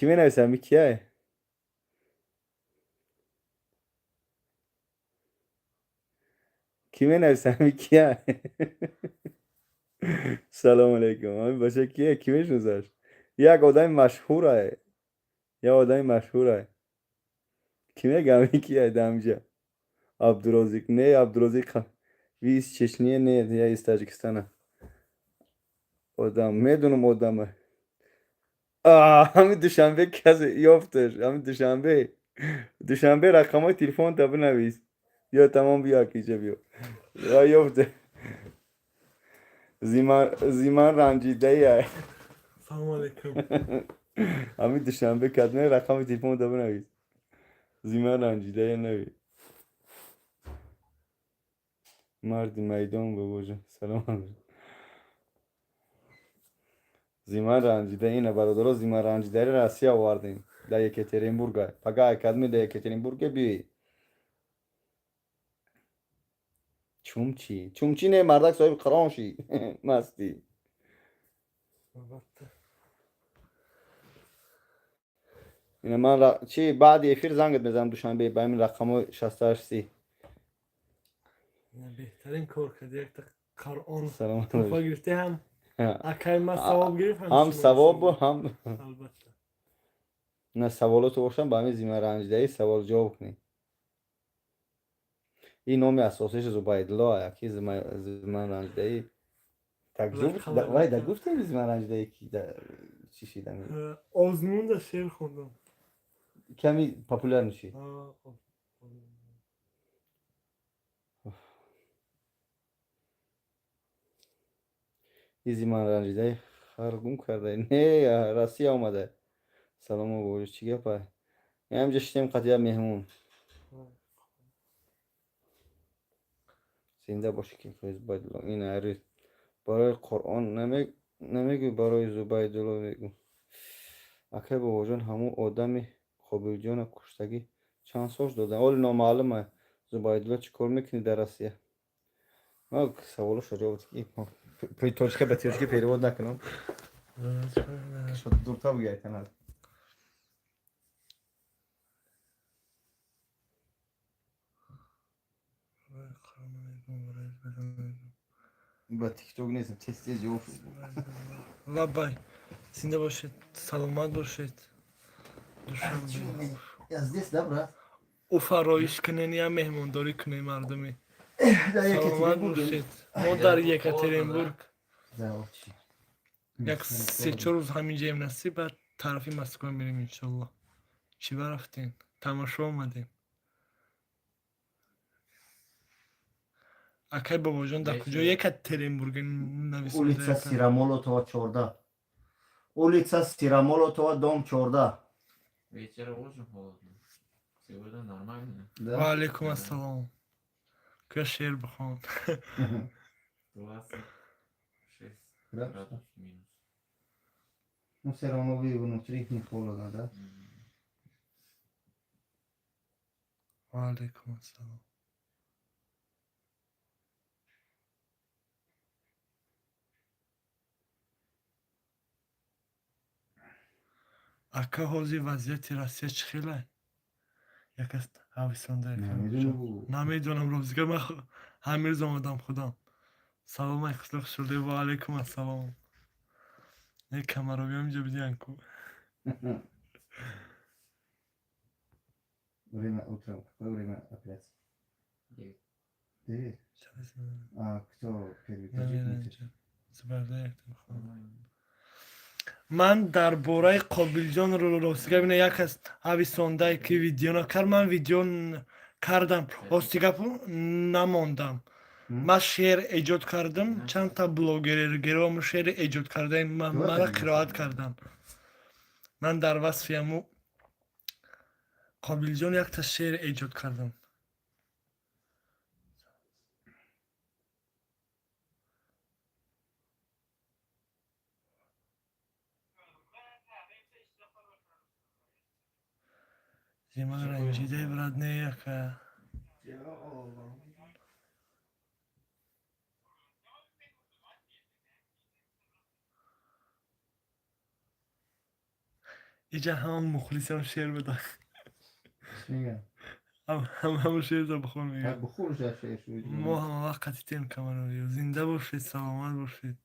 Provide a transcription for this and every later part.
Кӣ менависам, ми кияй? Кӣ менависам, ми кияй? Салому алейкум. Ҳамин бача кия? Кӣ мешиносаш? Як одами машҳурай. Як одами машҳурай. Кӣ мегам, ми кияй дамҷа? Абдурозиқ. Не, Абдурозиқ. Ви из Чечни, не, я из Таджикистана. Одам, медунам одама. Ҳамин Душанбе касе ёфташ. Ҳамин Душанбе. Душанбе, рақамҳои телефонта бинавис. Биё, тамом, биё, акиҷа биё. Ва ёфте. Зиман, зиман ранҷидаи. Салому алейкум. Ҳамин Душанбе кадме рақами телефонта бинавис. Зиман ранҷидаи нави. Марди майдон, бобоҷон. Салом алейкум. Зиман ранҷида ина, бародаро, Зиман ранҷидари Россия овардем. Дар Екатеринбурга. Пага академи дар Екатеринбурге биёй. Чумчи. Чумчи не, мардак соҳиби қирон ши. Масти. Албатта. Ина ман чи баъди эфир зангат мезанам Душанбе ба ҳамин рақамҳои 68 30. Ина беҳтарин кор карди, якта Қуръон Салом. туҳфа гирифтӣ, ҳам акай ма савоб гирифт, ҳам ҳам шумо савобу савоб. Ҳам Албатта. На, саволото бошам, ба ҳамин Зима ранҷидаӣ савол ҷавоб кунӣ. Ин номи асосиш Зубайдулло, яки Зиман ранҷидаӣ. Так вай да гуфтем, Зиман ранҷидаӣ ки чӣ шидам? Озмунда шеър хондам. Ками популяр мешӣ. А, И Зиман ранҷидаи хар гум карда. Не, Россия омада. Салому бобоҷо, чӣ гапа? Ҳамҷа шидем қатъия меҳмон. Зинда бошӣ, ки Зубайдулло. Ин ари барои Қуръон намегӯй, барои Зубайдулло мегӯ. Акай бобоҷон, ҳамун одами Қобилҷона куштагӣ чанд сол дода? Оли номаълума. Зубайдулло, чӣ кор мекунӣ дар Россия? Ма саволошо ҷавоб тоҷика ба тоҷика перевод накунам. Дуртар бугай танад. Ба ТикТок нестам, тез тез ҷавоб. Лаббай, зинда бошед, саломат бошед. Душанбе. Я здесь, да, брат? Уфа роиш кунен, я меҳмондорӣ кунем мардуми. Саломат бошед. Мо дар Екатеринбург. Як се-чор рӯз ҳаминҷаем, насиб, баъд тарафи Москва мерем, иншолло. Чӣ барафтем? Тамошо омадем. Акай бобоҷон, дар куҷо Екатеринбург? Улица Сыромолотова, 14. Улица Сыромолотова, дом 14. Вечером очень холодно. Сегодня нормально. Да? Ва алейкум ассалом. Куя шеър бихон. 26 Да? градусов минус. Ну, все равно вы внутри не холодно, да? Ва алейкум ассалом. Ака, ҳозир вазъияти Россия чӣ хелай? Якас ҳависонда. Намедонам. Намедонам, ростига, ман ҳамин рӯз омадам худам. Салом, ай хушлуқ шуде. Ва алейкум ассалом. Не, камаробиам инҷо бидиан ку. Время утром. Какое время операции? 9. 9? А кто первый? Таджик, не таджик? Нормально. Ман дар бораи Қобилҷон, ростига, бина, як аз ҳависондае ки видео накард, ман видео кардам, рости гапу, намондам. Ман шеър эҷод кардам, чандта блогером шеър эҷод кардаем, мара қироат кардам. Ман дар васфи ҳаму Қобилҷон якта шеър эҷод кардам. Зиман ранҷидаи, брат, не, яка. Я Аллах. Иҷа ҳама мухлисам шеър буда. Ҳама шеърро бихон мегӯяд. Мо ҳама вақт қатитем камароё. Зинда бошед, саломат бошед.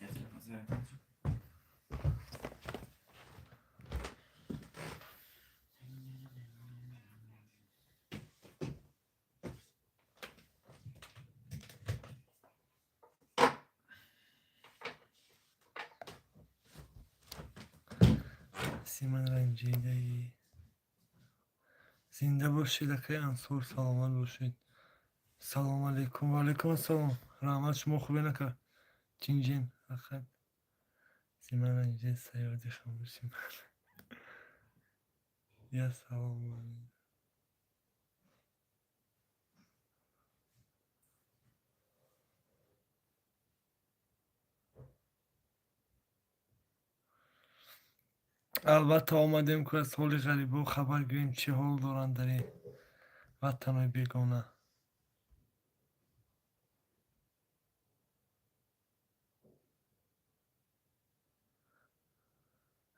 Я телефон зарядил. Симан ранҷидаи. Зинда бошед, акаи Ансор, саломат бошед. Салом алейкум. Ва алейкум ассалом. Раҳмат, шумо хубен, ака? Чинҷен, фақат Симан ранҷидаи саёди хамӯши ман. Я салом. Албатта, омадем ку аз ҳоли ғарибо хабар гирем, чӣ ҳол доранд дар ин ватанҳои бегона.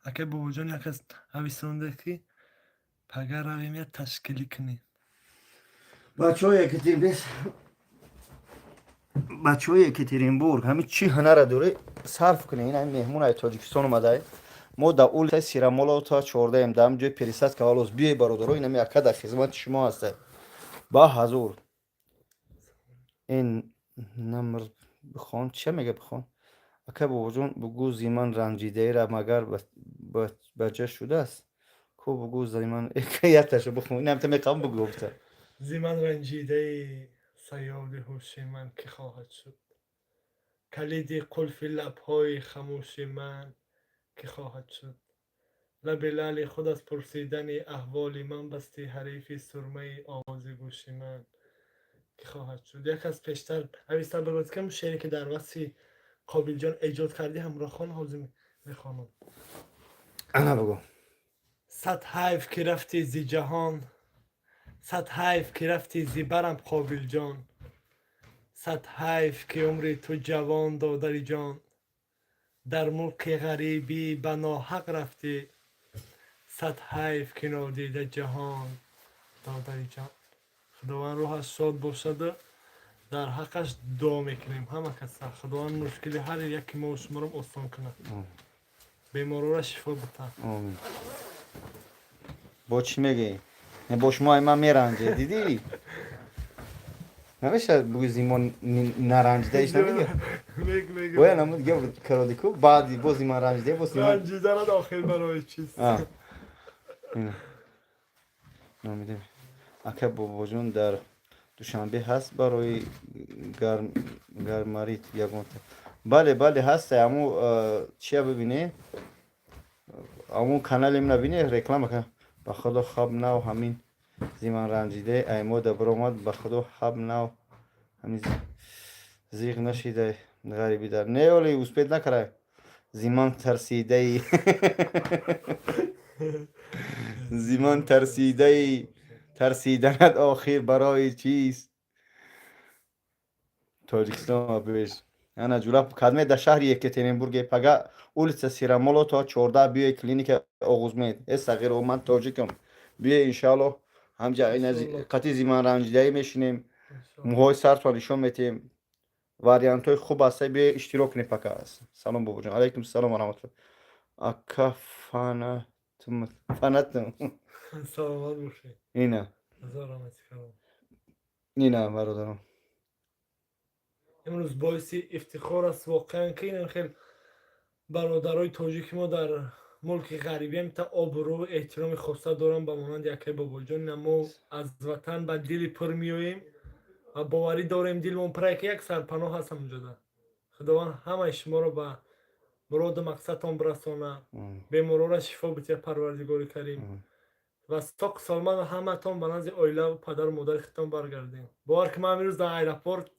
Акай Бобоҷон, як аз ависонда, ки пага равем, як ташкилӣ кунем. Бачаҳои Екатеринбург, бачаҳои Екатеринбург, ҳамин чӣ ҳунара дорӣ, сарф кунед. Ин ҳамин меҳмон ай Тоҷикистон омадай. Мо дар улицаи Сыромолотова 14-ем, дар ҳамин ҷои пересадка волос. Биёй, бародаро, ин ҳами ака дар хизмати шумо ҳаста. Ба ҳазур. Ин намр бихон, чия мега, бихон. Ака Бобоҷон, бугӯ, зиман ранҷидаира магар баҷа шудааст? Ку бугӯ зиман якташа бихон. Ин ҳамта меқавм бугӯ гуфта. Зиман ранҷидаи саёди ҳуши ман кӣ хоҳад шуд? Калиди қулфи лабҳои хамӯши ман кӣ хоҳад шуд? Лаби лаъли худ аз пурсидани аҳволи ман басти, ҳарифи сурмаи овози гӯши ман кӣ хоҳад шуд? Як аз пештар ависта бигӯд, ки шере ки дар васфи Қобилҷон эҷод кардӣ, ҳамроҳхон ҳозир мехонам. Ана, бугӯ. Сад ҳайф, ки рафтӣ зи ҷаҳон, сад ҳайф, ки рафтӣ зи барам, Қобилҷон, сад ҳайф, ки умри ту ҷавон, додари ҷон, дар мулки ғарибӣ ба ноҳақ рафтӣ, сад ҳайф, ки нодида ҷаҳон, додари ҷон. Худованд рӯҳаш шод бошаду дар ҳаққаш дуо мекунем ҳама каса. Худованд мушкили ҳар яки мо шуморо осон кунад, беморора шифо бутад. Омин. Бо чӣ мегӯӣ? Бо шумо ай ман меранҷе, дидӣ? Намешавад бугӯи зимон наранҷида иш намега? Бояд намуд гап кародику баъди бози ман ранҷида, бози ман ранҷиданат охир барои чиз? Номидем. Ака Бобоҷон, дар Душанбе ҳаст барои гармарит ягонта? Бале, бале, ҳаста. Аму чия бибине, аму каналем набине, реклама. Ба худо, хаб нав ҳамин зиман ранҷидаи аймода биромад. Ба худо, хаб нав ҳамин зиғ нашида ғарибида. Не, оли успеть накарай. Зиман тарсидаи, зиман тарсидаи, тарсиданат охир барои чист? Тоҷикистон пеш. Ана ҷура кадме дар шаҳри Екатеринбурге, пага улица Сыромолотова 14 биёй, клиника Оғузмед. Э сағиро, ман тоҷикам. Биёй, иншааллоҳ, ҳамҷа қати зиман ранҷидаӣ мешинем, мӯҳои сартро нишон метиҳем. Вариантҳои хуб ҳаста, биёй, иштирок кунед пака. Салом, бобоҷон. Алайкум салом ва раҳматулло. Ака, фанатм, фанатм. Саломат бошед. Ина. Ҳазор раҳмати калом. Ина, бародарон. Имрӯз боиси ифтихор аст воқеан, ки инам хел бародарои тоҷики мо дар мулки ғарибиам та обрӯ эҳтироми хоса дорам, ба монанди акаи Бобоҷон. Ина мо аз ватан ба дили пур меоем ва боварӣ дорем, дилмон пурае, ки як сарпаноҳ ҳаст ҳамонҷода. Худованд ҳамаи шуморо ба муроду мақсадтон бирасонад, беморора шифо бития Парвардигори Карим ва соқ саломат ҳаматон ба назди оилаву падару модари худтон баргардем. Бовар ки ман имрӯз дар аэропорт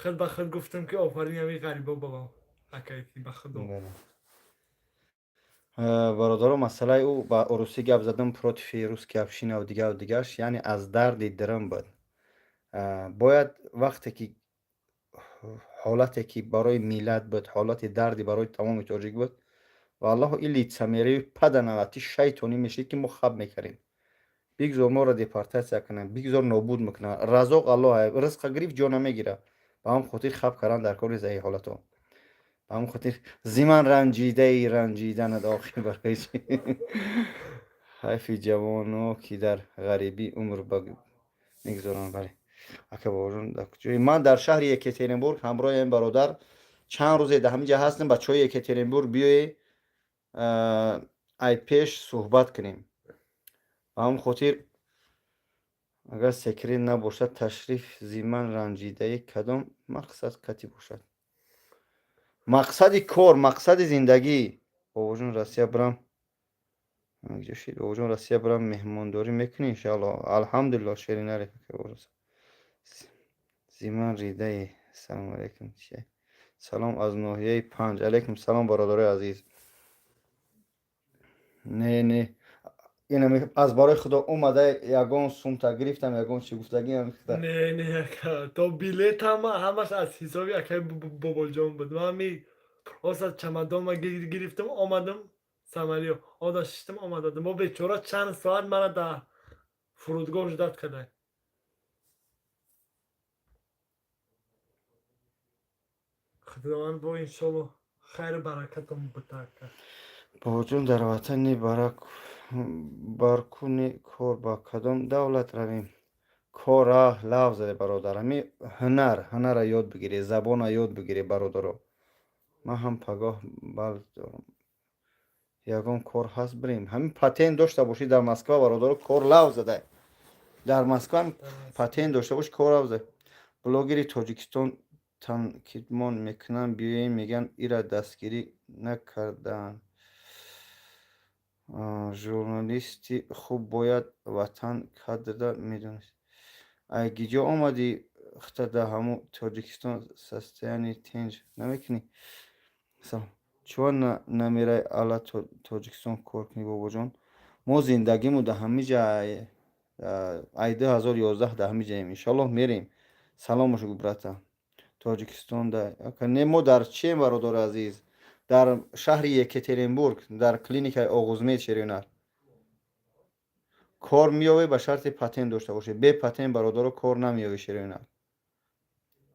худ ба худ гуфтам, ки офарин ҳамин ғарибо бобо. Акай, ба худо. Бале. Бародаро, масъалаи ӯ ба урусӣ гап задан против русский община ву дигару дигараш, яъне аз дарди дирам буд. Бояд вақте ки ҳолате ки барои миллат буд, ҳолати дарди барои тамоми тоҷик буд, валлоҳу, ин лицемерию паданавати шайтонӣ мешид, ки мо хаб мекардем. Бигзор моро депортатсия кунанд, бигзор нобуд мекунанд. Разоқ Аллоҳ, ризқа гирифт, ҷо намегирад. Ба ҳамн хотир хаб кардан дар кори заи ҳолато. Ба ҳамн хотир зиман ранҷидаи ранҷиданат охир барои чи? Ҳайфи ҷавоно, ки дар ғарибӣ умр мегузоранд. Бале, ака Бобоҷон, дар куҷои? Ман дар шаҳри Екатеринбург ҳамроҳи ин бародар чанд рӯзе дар ҳамин ҷа ҳастем. Бачаҳои Екатеринбург, биёе, ай пеш суҳбат кунем. Ба ҳамн хотир, агар секрет набошад, ташриф зиман ранҷидаи кадом мақсад кати бошад? Мақсади кор, мақсади зиндагӣ. Бобоҷон, Россия бирам, шид. Бобоҷон, Россия бирам, меҳмондорӣ мекунӣ? Иншаалло, алҳамдулилло. Шеринаре, зиман ридаи. Салому алайкум, салом аз ноҳияи Панҷ. Алайкум салом, бародарои азиз. Не, не, ина аз барои худо омада, ягон сумта гирифтам, ягон чи гуфтагиам? Не, не, ака, то билет ҳама ҳамаш аз ҳисоби акаи Бобоҷон буд. Ман ми просто чамадонма гирифтам, омадам, самолёт ода шиштам, омадам. Мо бечора чанд соат мара дар фурудгоҳ ждать кардай. Худованд бо иншолло хайру баракатон бута, ака. Бобоҷон, дар ватани баркуни кор ба кадом давлат равем? Кора лав заде, бародар. Ҳами ҳунар, ҳунара ёд бигиред, забона ёд бигиред, бародаро. Ман ҳам пагоҳ бал дорам, ягон кор ҳаст, бирем. Ҳамин патент дошта бошӣ, дар Москва, бародаро, кор лав зада. Дар Москва патент дошта бошӣ, кор лав зада. Блогери Тоҷикистон танқидмон мекунанд, биёем, мегӯянд, ира дастгирӣ накардаанд. Журналисти хуб бояд ватан кадрда медонист. Ай гиҷо омадӣ, хта да ҳаму Тоҷикистон состояние тинҷ намекунӣ? Чува намерай ала Тоҷикистон кор кунӣ, бобоҷон? Мо зиндагиму да ҳамиҷа, ай 2011 да ҳамиҷаем. Иншоаллоҳ, мерем. Салом бошо, брата. Тоҷикистон да не, мо дар чием, бародари азиз? Дар шаҳри Екатеринбург, дар клиникаи Оғузмед. Шеринар, кор меёве, ба шарти патент дошта бошед. Бе патент, бародаро, кор намеёве. Шеринар,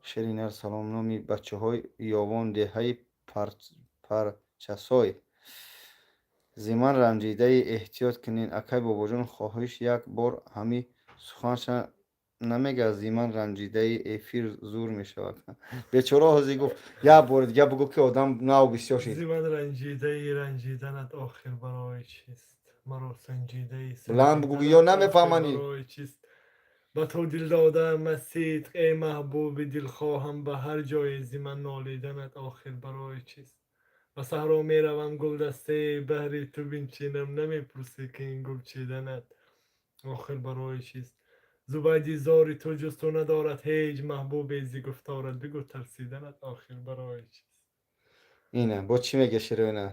Шеринар, салом. Номи бачаҳои ёвон, деҳаи Парчасой. Зиман ранҷидаи эҳтиёт кунед. Акай Бобоҷон, хоҳиш, як бор ҳами суханша намегӯяд. Зиман ранҷидаи эфир зур мешавад. Бечора ҳозир гуфт, як бори дига бугӯ, ки одам нав бисёр шид. Зиман ранҷидаи ранҷиданат охир барои чист? Маро санҷидаи Баланд бугӯ, ё намефаҳманӣ? Барои чист? Ба ту дил додаам сидқ, эй маҳбуби дилхоҳам, ба ҳар ҷое зи ман нолиданат охир барои чист? Ба саҳро меравам, гулдастае баҳри ту бинчинам, намепурсӣ, ки ин гул чиданат охир барои чист? Зубайди зори ту ҷуз ту надорад ҳеҷ маҳбубе, зи гуфторат бигӯ, тарсиданат охир барои чист? Ина бо чӣ мега, Шероина?